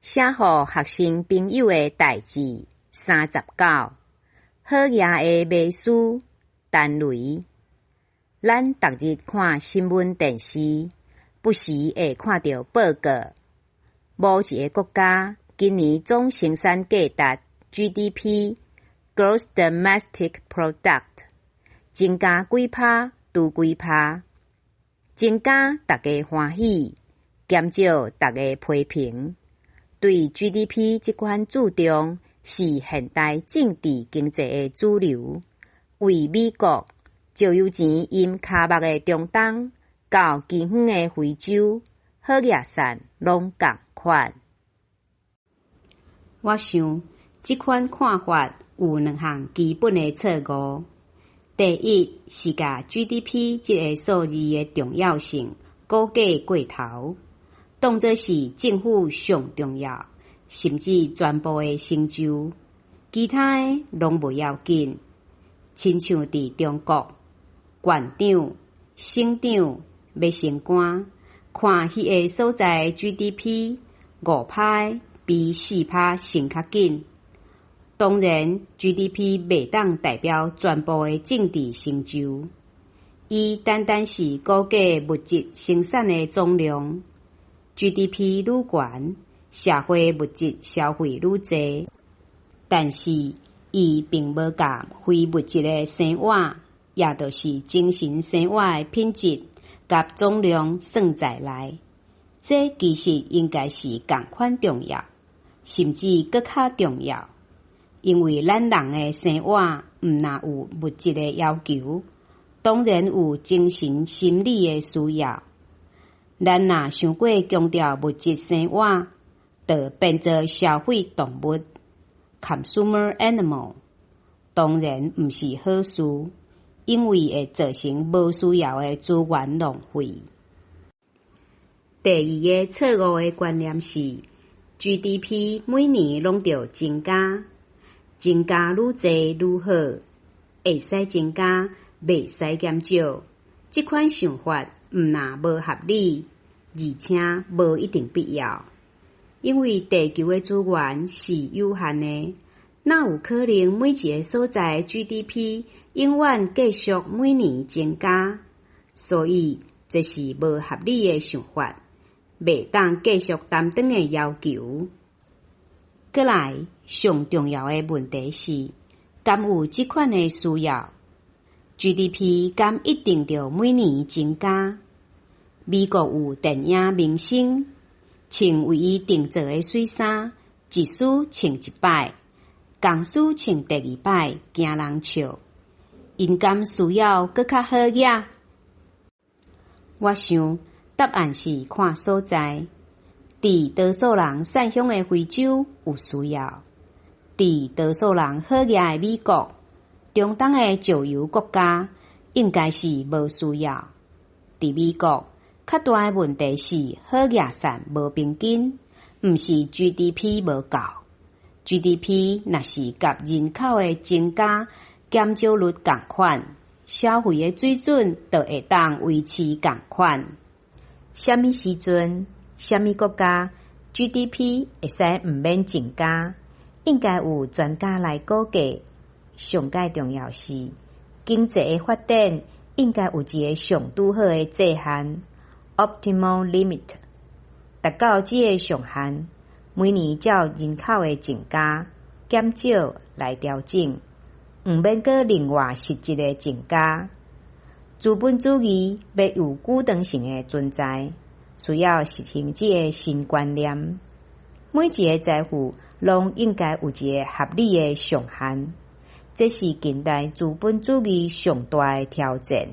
寫予學生朋友的代誌39，好額的迷思陳雷。咱逐日看新聞電視，不時會看著報告，某一个國家今年總生產價值 GDP（Gross Domestic Product）增加幾趴，拄幾趴，增加逐家歡喜，減少逐家批評。對 GDP 這款注重是現代政治經濟的主流。為美國石油錢淹跤目的中東，到近遠的非洲，好額散攏仝款。我想，這款看法有兩項基本的錯誤。第一是共 GDP 這个數字的重要性估計過頭，當作是政府上重要，甚至全部的成就，其他的攏無要緊。親像佇中國，縣長、省長欲升官，看彼个所在 GDP 5趴比4趴升較緊。當然，GDP 袂當代表全部的政治成就，伊單單是估計物質生產的總量。GDP 愈懸，社會物質消費愈濟，但是伊並無共非物質的生活，也就是精神生活的品質佮總量算在內。這其實應該是仝款重要，甚至閣較重要。因為咱人的生活毋但有物質的要求，當然有精神心理的需要。咱若傷過強調物質生活，就變做消費動物（consumer animal），當然毋是好事，因為會造成無需要的資源浪費。第二个錯誤的觀念是，GDP 每年攏著增加，增加愈濟愈好，會使增加，袂使減少。這款想法毋但無合理，而且無一定必要。因為地球的資源是有限的，哪有可能每一个所在 GDP 永遠繼續每年增加？所以這是無合理的想法，袂當繼續擔當的要求。閣來，上重要的問題是，敢有這款的需要？GDP 敢一定著每年增加？美國有電影明星穿為伊訂做的媠衫，一輸穿一擺，仝輸穿第二擺，驚人笑。𪜶敢需要閣較好額？我想答案是看所在。佇多數人散鄉的非洲有需要，佇多數人好額的美國、中東的石油國家應該是無需要。佇美國，較大的問題是好額散無平均，毋是 GDP 無夠。GDP 若是佮人口的增加減少率仝款，消費的水準就會當維持仝款。啥物時陣，啥物國家 GDP 會使毋免增加？應該有專家來估計。上蓋重要是，經濟的發展應該有一个上拄好的界限（optimal limit）。達到這个上限，每年照人口的增加、減少來調整，毋免閣另外實質的增加。資本主義欲有久長性的存在，需要實行這个新觀念。每一个財富攏應該有一个合理的上限，這是近代資本主義上大的挑戰。